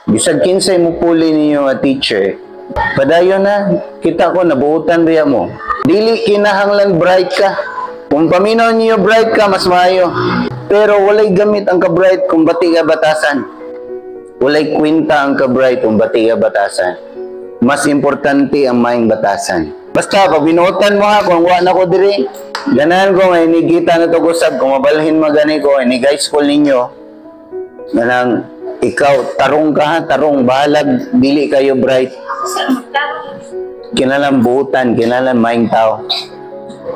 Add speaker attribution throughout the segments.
Speaker 1: Bisag kinsay mo puli ninyo nga teacher, padayon na, kita ko nabuutan riya mo. Dili kinahanglan bright ka. Kung paminaw niyo bright ka, mas maayo. Pero walay gamit ang ka-bright kung bati ka batasan. Walay kwenta ang ka-bright kung bati ka batasan. Mas importante ang maayong batasan. Basta, pag binuotan mo ha, kung wa na ko diri, ganahan ko nga inigita na to usab, kung mabalhin magani ko, inig high school ninyo, ganang ikaw, tarong ka ha, tarong, bahalag, dili kayo bright. Kinalang buutan, kinalang maayong tao.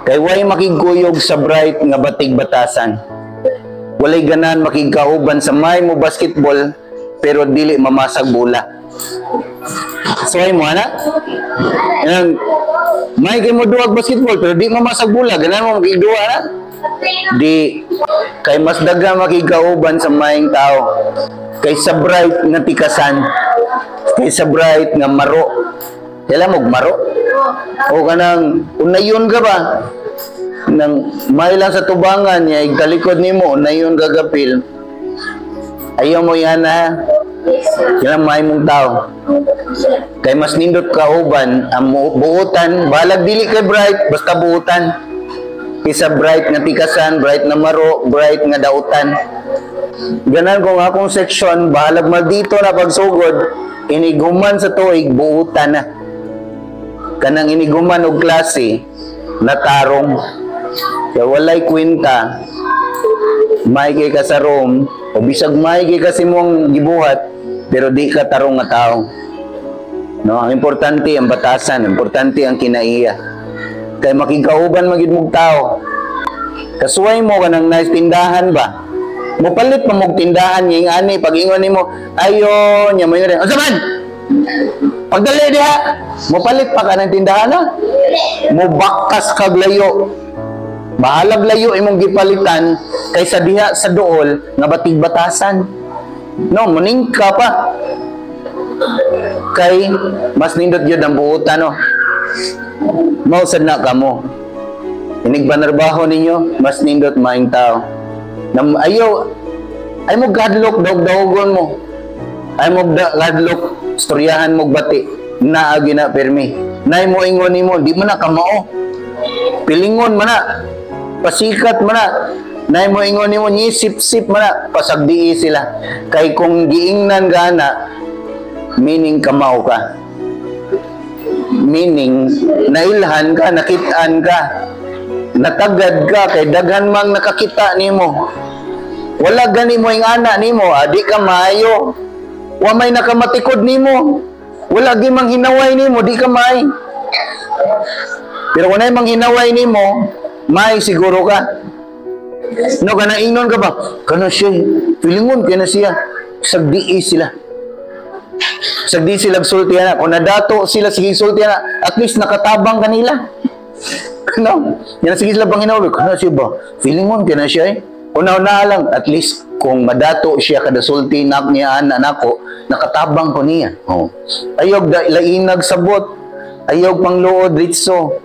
Speaker 1: Kay way makigkuyog sa bright nga batig batasan. Walay ganahan makigkauban sa may mo basketball, pero dili mamasag bola. Suway mo, ana? Yan, may kay mo duwag basketball, pero di mamasag bola, ganahan mo makigduwa, ana? Di, kay mas daga makigkauban sa maayong tao. Kaysa bright nga tikasan, kaysa bright nga maro. Kailan mo maro? O kanang unayon ka ba? Nang may lang sa tubangan niya, igtalikod nimo, unayon ka gapil. Ayaw mo yan ha. Kailan may mong tao. Kay mas nindot kauban, ang buutan, balag dili kay bright, basta buutan. Kaysa bright nga tikasan, bright na maro, bright nga dautan. Ganan kung akong section, bahalag maldito na pagsugod, iniguman sa tuig, buutan na. Kanang iniguman og klase, natarong. Kaya walay kwenta, may kay ka sa room, o bisag may kay ka sa imong gibuhat, pero di ka tarong nga tao. No, ang importante ang batasan, importante ang kinaiya. Kay makigkauban magid mog tao. Kasuway mo kanang nice tindahan ba? Mopalit pa mog tindahan ngayong ani pag ingon nimo, ayo nya mo yun. Unsa man? Pagdali diha, mopalit pa ka ng tindahan na? Mobakas kag layo. Bahalag layo imong gipalitan kaysa diha sa dool nga batig batasan. No, muning ka pa. Kay mas nindot yun ang buutan, no. Mao sad na kamo. Inig banarbaho ninyo, mas nindot maayong tao. Nam ayaw ay mo gadlok dog-dogon mo. Ay mo gadlok storyahan mo bati. Naagi na permi. Nay mo ingon nimo, di man na kamao. Pilingon man na. Pasikat man na. Nay mo ingon nimo, nyisip-sip man na. Pasagdii sila. Kay kung giingnan gana, meaning kamao ka. Meaning, nailhan ka, nakitaan ka, natagad ka, kay daghan mang nakakita nimo. Wala gani mo yung ana nimo, adi ka maayo. Wa may nakamatikod nimo. Wala gi mang hinaway nimo, di ka maay. Pero kung nay mang hinaway nimo, may siguro ka. No, kana ingnon ka ba? Kana siya, pilingon kay na siya. Sagdii sila. Sagdi sila sulti na. Kung nadato sila sige sulti na, at least nakatabang kanila. No? Yan sige sila bang hinaway? Kana siya ba? Feelingon kay na siya eh. Una-una lang, at least kung madato siya kada sulti nak niya ana nako, nakatabang ko niya. Oh. Ayog da, lainag sabot. Ayog pangluod ritso.